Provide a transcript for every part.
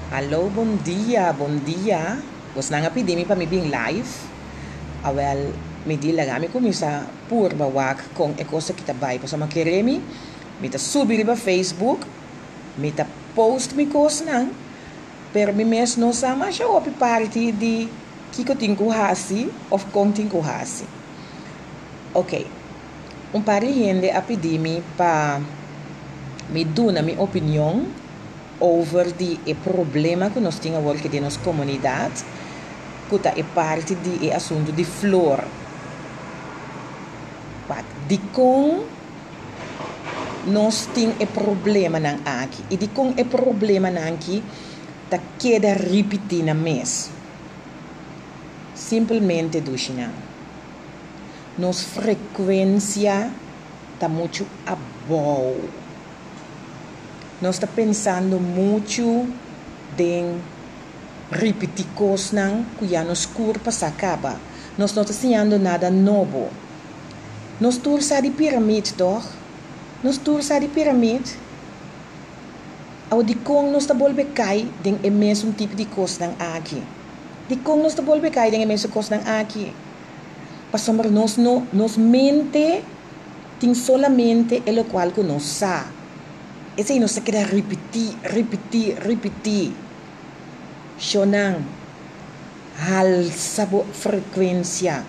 Hallo bon dia bon dia bosnan a pidi mi pa mi bin live awel mi di laga mi kuminsa purba wak kon e kos aki ta bai pasobra mi a kere mi mi ta subi riba facebook mi ta post mi kosnan pero mi mes no sa masha hopi parti di kiko tin ku hasi of kon tin ku hasi ok un par di hende a pidi mi pa mi duna mi opinion over di e problema ku nos tin awor ki den nos komunidat ku ta e parti di e asuntu di flor. Wak, dikon nos tin e problemanan aki i dikon e problemanan aki ta keda ripití nan mes? Simpelmente dushinan, nos frekuensia ta muchu abou. Nos ta pensando muchu den ripití kosnan ku ya nos kurpa sa kaba. Nos no ta siñando nada nobo. Nos tur sa di piramid, tòg? Nos tur sa di piramid. Awo dikon nos ta bolbe kai den e mesun tipo di kosnan aki? Dikon nos ta bolbe kai den e mesun kosnan aki? Pasobra nos no, nos mente. Tin solamente e lokual ku nos sa. Esei nos ta keda ripití, ripití, ripití. Shonnan, halsa bo frekuensia.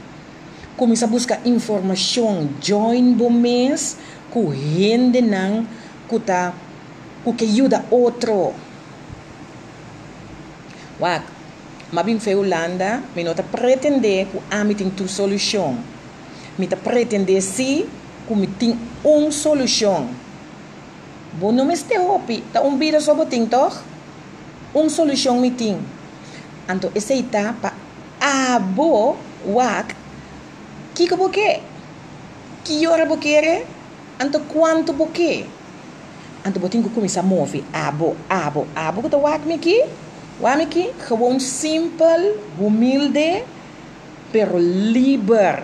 Kuminsá buska informashon. Join bo mes ku hendenan ku ta ku ke yuda otro. Wak, m'a bin fe Hulanda, mi no ta pretendé ku ami tin tur solushon. Mi ta pretendé sí ku mi tin un solushon. Bo no mester hopi, ta un bida so bo tin, tòg? Un solushon mi tin. Anto esei ta pa abo wak kiko bo ke, ki ora bo kere, anto kuantu bo ke. Anto bo tin ku kuminsá move abo, abo, abo ku ta wak mi aki, wak mi aki, gewoon simpel, humilde. Pero liber.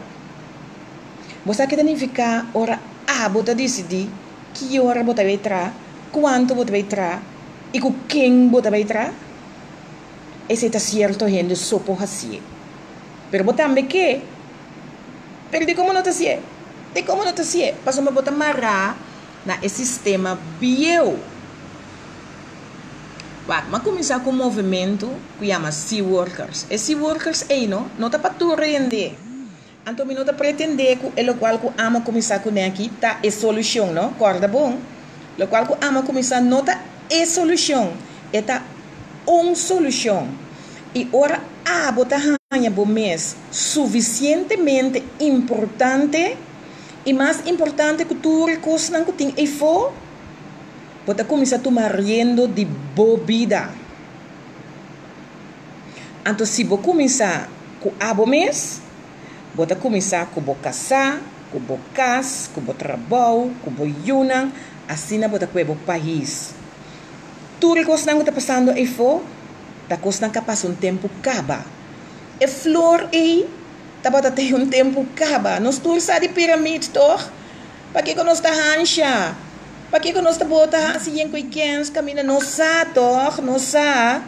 Bo sa ke ta nifiká ora abo ta disidí ki ora bo ta bai traha, kuantu bo ta bai traha i ku ken bo ta bai traha? Esei ta sierto hende so por hasié. Pero bo tambe ke. Pero dikon bo no ta hasié? Dikon bo no ta hasié? Pasobra bo ta mará na e sistema bieu. Wak, m'a kuminsá ku un movementu ku yama Sea Workers. E Sea Workers ei no, no ta pa tur hende. Anto mi no ta pretendé ku e lokual ku amo kuminsá kuné aki ta e solushon, no. Kòrda bon, lokual ku amo kuminsá no ta e solushon, e ta un solushon. I ora abo ta haña bo mes sufisientemente importante, i mas importante ku tur e kosnan ku tin eifó, Bo ta kuminsá tuma riendo di bo bida. Anto si bo kuminsá ku abo mes, bo ta kuminsá ku bo kasá, ku bo kas, ku bo trabou, ku bo yunan, asina bo ta kue bo pais. Tur e kosnan ku ta pasando eifó ta kosnan ku a pasa un tempu kaba. E flor ei tabata te un tempu kaba. Nos tur sa di piramid, tòg? Pakiko nos ta hansha? Pakiko nos ta bota hasi yen ku e kens kaminda nos sa tòg? Nos sa.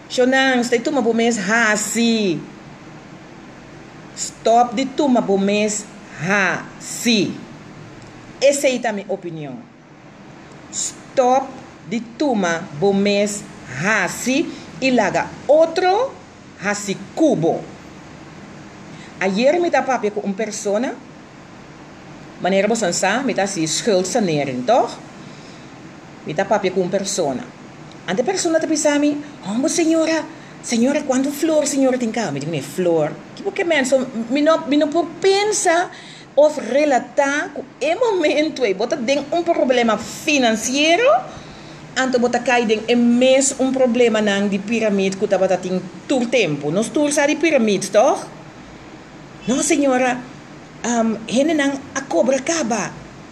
Shonang, stay tuma bo mes hasi. Stòp di tuma bo mes hasi. Esei ta mi opinion. Stòp di tuma bo mes hasi i laga otro hasi ku bo. Ayer mi ta papia ku un persona. Manera boso sa, mi ta hasi schuldsanering, tòg? Mi ta papia ku un persona. Anto e persona ta bisa mi, Homber señora, señora kuantu flor señora tin kaba? Mi di kuné, Flor? Ki bo ke men? So, mi no, mi no por pensa òf relatá ku e momentu ei bo ta den un problema finansiero, anto bo ta kai den e mes un problemanan di piramid ku tabata tin tur tempu. Nos tur sa di piramid, tòg? No, señora. Hendenan a kobra kaba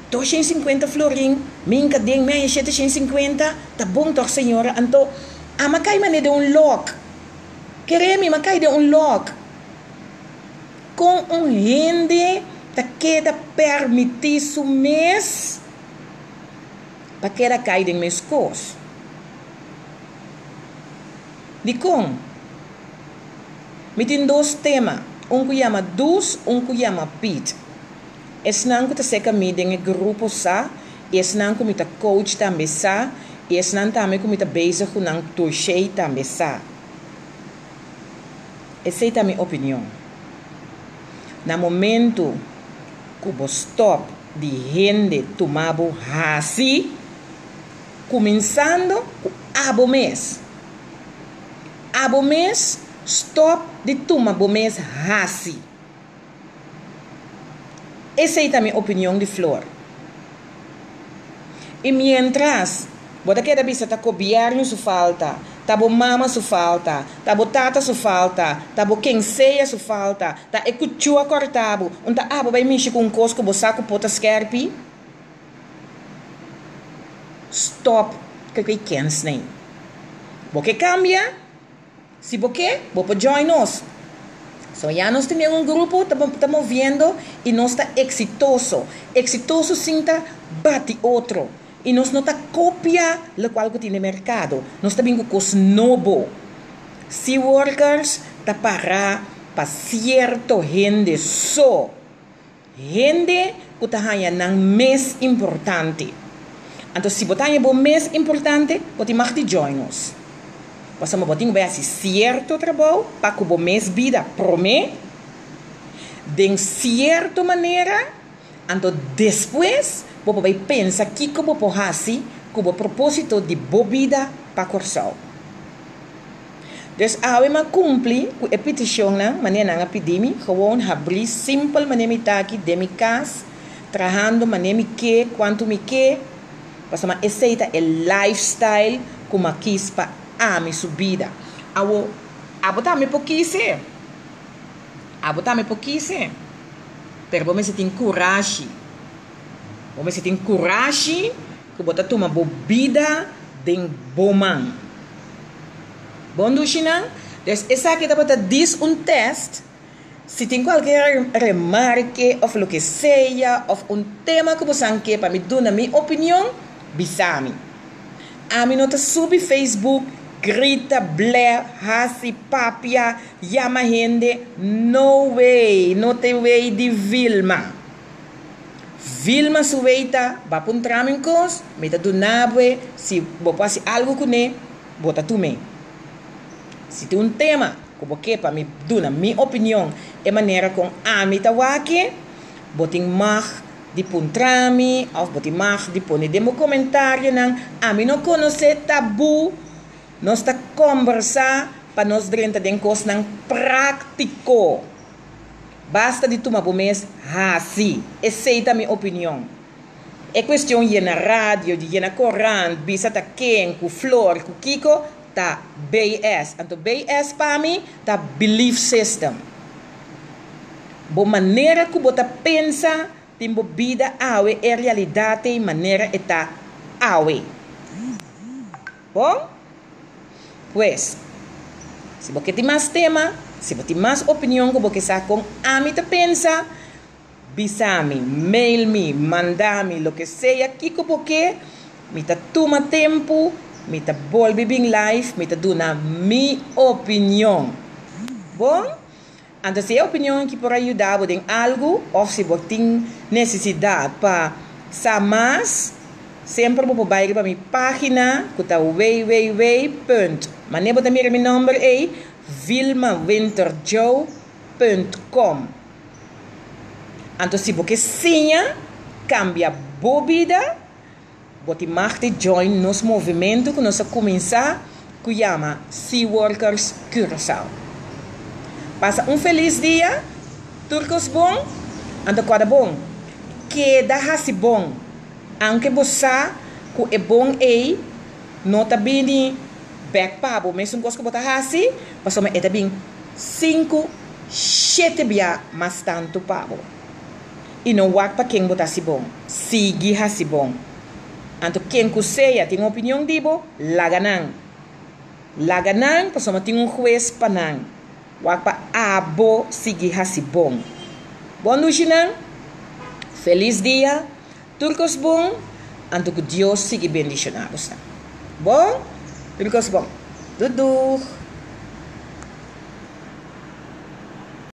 250 florin, minka den mi haña 750, ta bon tòg señora? Anto ami a kai manera den un lòk, kere mi, mi a kai den un lòk. Kon un hende ta keda pèrmití su mes pa keda kai den mes kos? Dikon? Mi tin dos tema, un ku yama Dus, un ku yama Piet. Esnan ku ta seka mi den e grupo sa i esnan ku mi ta coach tambe sa i esnan tambe ku mi ta bezig ku nan doshé tambe sa. Esei ta mi opinion. Na momentu ku bo stòp di hende tuma bo hasi, kuminsando ku abo mes. Abo mes stòp di tuma bo mes hasi. Esei ta mi opinion di Flor. I mientras bo ta keda bisa ta gobièrnu su falta, ta bo mama su falta, ta bo tata su falta, ta bo ken sea su falta, ta e kuchú a kòrta bo, un ta abo bai mishi ku un kos ku bo sa ku por ta skèrpi? Stòp ku e kènsnan. Bo ke kambia? Si bo ke, bo por join nos. So ya nos tin den un grupo ta ta moviendo y nos ta exitoso. Exitoso sin ta bati otro. Y nos no ta copia locual cu tin den mercado. Nos ta bin cu cos nobo. Sea Workers ta para pa cierto hende so. Hende ku ta haña nan mes importante. Anto si bo ta haña bo mes importante, bo tin mag di join nos. Pasobra bo tin ku bai hasi sierto trabou pa ku bo mes bida promé, den sierto manera, anto despues bo por bai pensa kiko bo por hasi ku bo propósito di bo bida pa Kòrsou. Dus awe m'a cumpli cu e peticionnan manera nan a pidi mi, gewoon habri simpel manera mi ta aki den mi cas, trahando manera mi ke, cuanto mi ke, pasobra esey ta e lifestyle cu m'a kies pa ami su bida. Awo, abo tambe por kies e, abo tambe por kies e, pero bo mester tin curashi, bo mester tin curashi cu bo ta tuma bo bida den bo man. Bon dushinan, dus esaki tabata dis un test, si tin cualkier remarke of loke sea of un tema cu bosan ke pa mi duna mi opinion, bisa mi. Ami no ta subi Facebook, grita, blè, hasi, papia, yama hende, no way, no te way di Vilma. Vilma su wey ta, Ba puntra mi un kos, mi ta duna bo e, si bo por hasi algu kuné, bo ta tum'é. Si tin un tema ku bo ke pa mi duna mi opinion e manera kon ami ta wak e, bo tin mag di puntra mi òf bo tin mag di pone den bo komentarionan. Ami no konosé tabú, nos ta kòmbersá pa nos drenta den kosnan práktiko. Basta di tuma bo mes hasi. Esei ta mi opinion. E cuestion yena radio, di yena corant, bisa ta ken, cu flor, cu kico, ta BS. Anto BS pa mi ta belief system. Bo manera cu bo ta pensa den bo bida awe e realidad ei manera e ta awe. Bon? Pues, si bo ke tin mas tema, si bo tin mas opinion ku bo ke sa kon ami ta pensa, bisa mi, mail mi, manda mi, loke sea kiko bo ke, mi ta tuma tempu, mi ta bolbe bin live, mi ta duna mi opinion. Bon? Anto si e opinion aki por a yuda bo den algu òf si bo tin nesesidat pa sa mas, semper bo por bai riba mi página ku ta www punt, manera bo ta mira mi nòmber ei, vilmawinterjoe punt com. Anto si bo ke siña kambia bo bida, Bo tin mag di join nos movimentu ku nos a kuminsá ku yama Sea Workers Curaçao. Pasa un felis dia, tur kos bon, anto kòrda bon, keda hasi bon, aunke bo sa ku e bon ei no ta bini bèk pa bo mesun kos ku bo ta hasi, pasobra e ta bin sinku, shete bia mas tantu pa bo. I no wak pa ken bo ta hasi bon. Sigui hasi bon. Anto ken ku sea tin un opinion di bo, laga nan. Laga nan pasobra tin un hues pa nan. Wak pa abo sigui hasi bon. Bon dushinan. Felis dia. Tur kos bon. Anto ku Dios sigui bendishoná bosnan. Bon? Tur kos bon. Dudug.